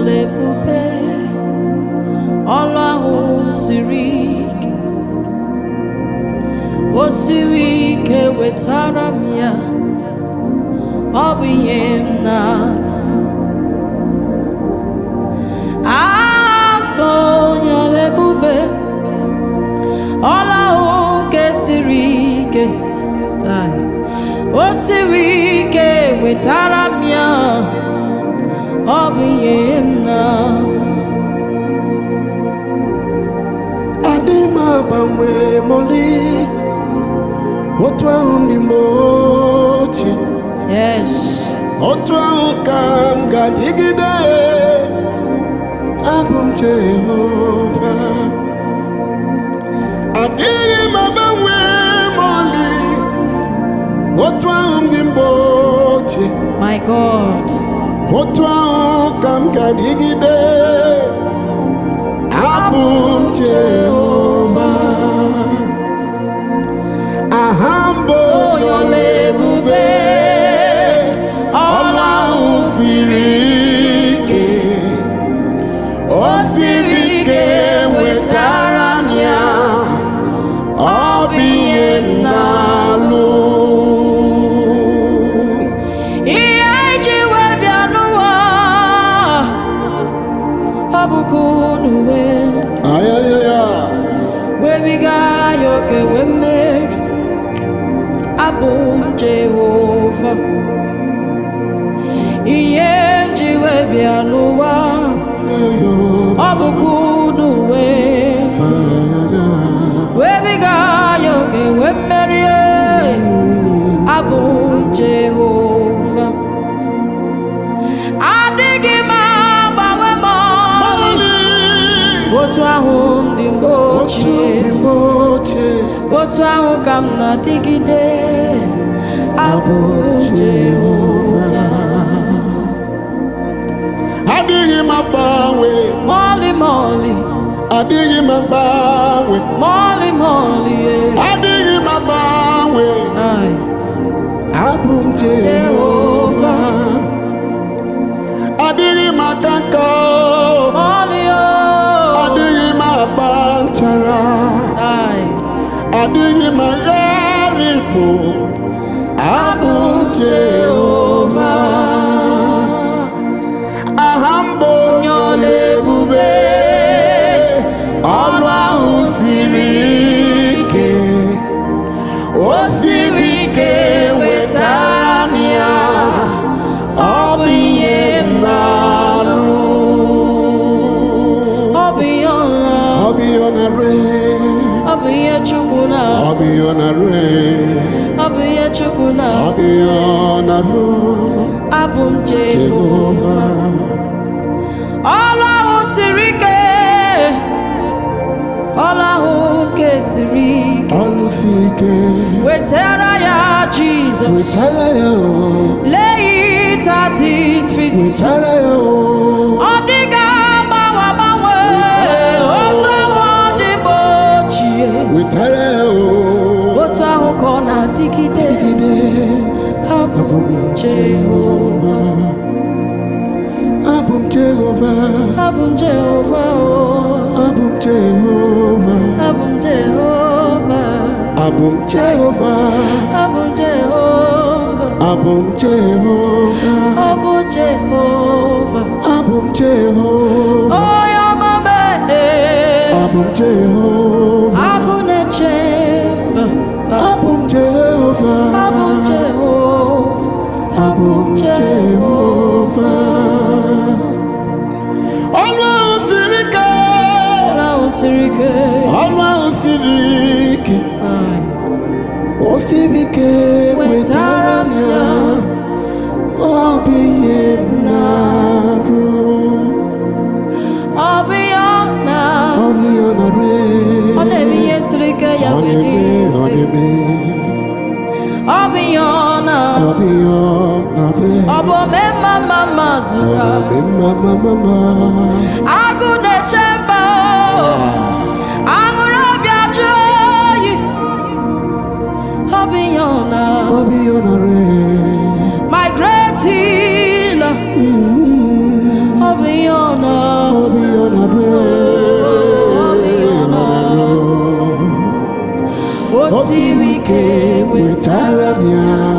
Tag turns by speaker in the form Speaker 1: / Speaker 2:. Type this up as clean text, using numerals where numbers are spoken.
Speaker 1: ọla ebube. Ọlụ ahụ siri ike, o siri ike, wetara m ya. Ọ bụ ihe m na-alụ. Abụ onye ọla ebube. Ọlụ ahụ nke siri ike. Ai. O siri ike, wetara m ya. Ọ bụ ihe m na
Speaker 2: Adị m agbanwe mọlị otu ahụ ndị mgbe ochie.
Speaker 1: Yes.
Speaker 2: Otu ahụ ka m ga-adịgide. Abụ m Jehova, adịghị m agbanwe mọlị otu ahụ ndị mgbe ochie.
Speaker 1: My God.
Speaker 2: Otu ahụ ka m ga-adịgide. Abụ m Jehova, aha m bụ
Speaker 1: onye ọla ebube.
Speaker 2: Ọlụ ahụ siri ike, o siri ike, wetara m ya. Ọ bụ ihe m na-alụ.
Speaker 1: Ihe iji wee bịa n'ụwa, ọ bụ ka unu wee
Speaker 2: Ayayaya.
Speaker 1: webiga ya oke wee mmeri. Abụ m Jehova. Ihe nji wee bịa n'ụwa, ọ bụ ka unu wee webiga ya oke wee mmerie. Abụ m Jehova, adịghị m agbanwe ma ọlị. Otu ahụ m dị mgbe
Speaker 2: Otu
Speaker 1: ochie,
Speaker 2: dị mgbe ochie,
Speaker 1: otu ahụ ka m na-adịgide. Abụ m Jehova.
Speaker 2: Adịghị m agbanwe.
Speaker 1: Mọlị mọlị.
Speaker 2: Adịghị m agbanwe.
Speaker 1: Mọlị mọlị eh.
Speaker 2: Adịghị m agbanwe.
Speaker 1: Ai.
Speaker 2: Abụ m Jehova, adịghị m aka nka.
Speaker 1: Mọlị o.
Speaker 2: Adịghị m agba nchara.
Speaker 1: Ai.
Speaker 2: Adịghị m agharịpụ. Abụ m Jehova, aha m bụ
Speaker 1: onye ọla ebube.
Speaker 2: Ọlụ ahụ siri ike, o siri ike, wetara m ya. Ọ bụ ihe m na-arụ.
Speaker 1: Ọ bụ ihe ọ na
Speaker 2: Ọ bụ ihe ọ na-arụ.
Speaker 1: Ọ bụ ihe Chukwu na
Speaker 2: Ọ bụ ihe ọ na-arụ.
Speaker 1: Ọ bụ ihe Chukwu na
Speaker 2: Ọ bụ ihe ọ na-arụ.
Speaker 1: Abụ m Jehova.
Speaker 2: Jehova.
Speaker 1: Ọlụ ahụ siri ike, ọlụ ahụ nke siri ike,
Speaker 2: Ọlụ siri ike,
Speaker 1: wetara ya Jizọs.
Speaker 2: Wetara ya o.
Speaker 1: Lay it at his feet.
Speaker 2: Wetara ya o.
Speaker 1: Ọ dịghị agbanwe agbanwe. Otu ahụ ọ dị mgbe ochie,
Speaker 2: Wetara ya o.
Speaker 1: otu ahụ ka ọ na-adịgide.
Speaker 2: Dịgide.
Speaker 1: Abụ
Speaker 2: Abụ m
Speaker 1: Jehova.
Speaker 2: Jehova. Abụ m Jehova.
Speaker 1: Abụ m Jehova o.
Speaker 2: Abụ m Jehova.
Speaker 1: Abụ m Jehova.
Speaker 2: Abụ m Jehova.
Speaker 1: Abụ m Jehova.
Speaker 2: Abụ m Jehova.
Speaker 1: Ọ bụ Jehova.
Speaker 2: Abụ m Jehova.
Speaker 1: Onye ọma mee.
Speaker 2: Abụ m Jehova.
Speaker 1: Agụ na-eche mba.
Speaker 2: Abụ m Jehova.
Speaker 1: Abụ m Jehova.
Speaker 2: Abụ m Jehova. Ọlụ ahụ siri ike.
Speaker 1: Ọlụ ahụ siri ike.
Speaker 2: Ọlụ ahụ siri ike.
Speaker 1: Ai.
Speaker 2: O siri ike, wetara m ya. Ọ bụ ihe m na-arụ.
Speaker 1: Ọ bụ ihe ọ na
Speaker 2: Ọ bụ ihe ọ na-arụ.
Speaker 1: Ọ na-eme ihe siri ike ya
Speaker 2: Ọ
Speaker 1: wee dị
Speaker 2: na-eme, ọ
Speaker 1: mfe.
Speaker 2: na-eme.
Speaker 1: Ọ bụ ihe ọ na
Speaker 2: Ọ bụ ihe ọ na-arụ.
Speaker 1: Ọ bụ ome mma mma mma zuru
Speaker 2: Ọ
Speaker 1: ahụ.
Speaker 2: na-eme mma mma mma mma.
Speaker 1: Agụ na-eche mba o. Aṅụrị ọbịa jụ oyi. Ọ bụ ihe ọ na
Speaker 2: Ọ bụ ihe ọ na-arụ.
Speaker 1: My great healer. Ọ bụ ihe ọ
Speaker 2: Wetara m ya.